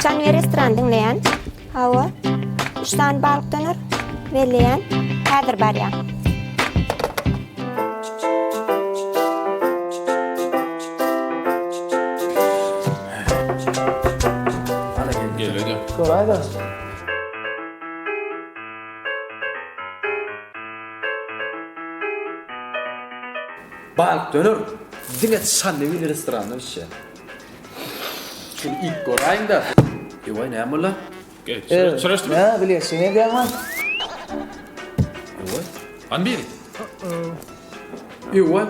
Çanwe restoran diňleýän. Hawa. Üç sany balyk döner. Belleýän. Häzir barýan. Göräýdä. Balyk döner diňe Çandybil restoranda bişýär. Şuny iýip göräýiň-dä. Ewaý näme boldy? Çyraşdymy? Hä, bilýärsiň edýäňmi? Ewaý. Hany biri? Ewaý.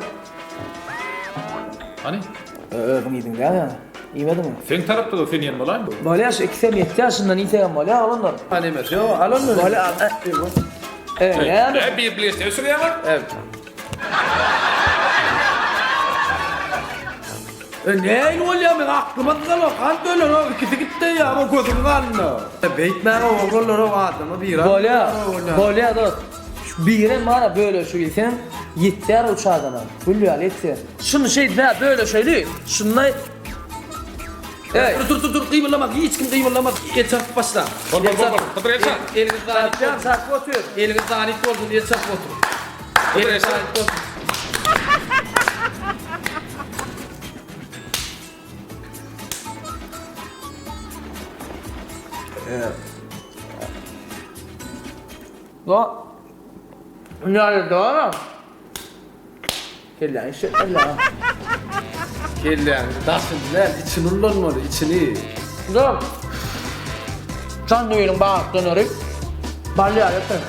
Hany? Özüň iýdiň däl ýa? Iýmediňmi? Seň tarapda-da sen iýen bolaýmy? Bolýar şu ikisem ýetýär şundan iýsegem bolýar oglanlar. Hany emes ýok, al ondan. Bolýar al. Ewaý. E, näme? E, bir bilýärsiň ösürýäňmi? E nähili bolýar meň aklyma syganok han dölenok ikisi gitdi ýa bu gözüm galynda. E beýtmäň oglanlar o adama biri Bolýa bolýa dost. Şu birem bara böleşip iýseň ýetýär üç adama. Gül ýaly ýetýär. Şuny şeýdip hä böleşeli. Şunda Eý. Dur dur dur dur gymyldama hiç kim gymyldamaz el çarpyp başla. Bol bol bol bol. Hydyr el çarp. Eliňiz danik Çarpýan bolsun. çarpyp otyr. Eliňiz danik bolsun el çarpyp otur. Hydyr el Eliňiz çarp. danik bolsun. La. Näde dara? Kelläňi işletmeli ha. Kelläňi daşyny däl içini ullanmaly içini. Dur. Çandybiliň balyk döneri bal ýaly eken.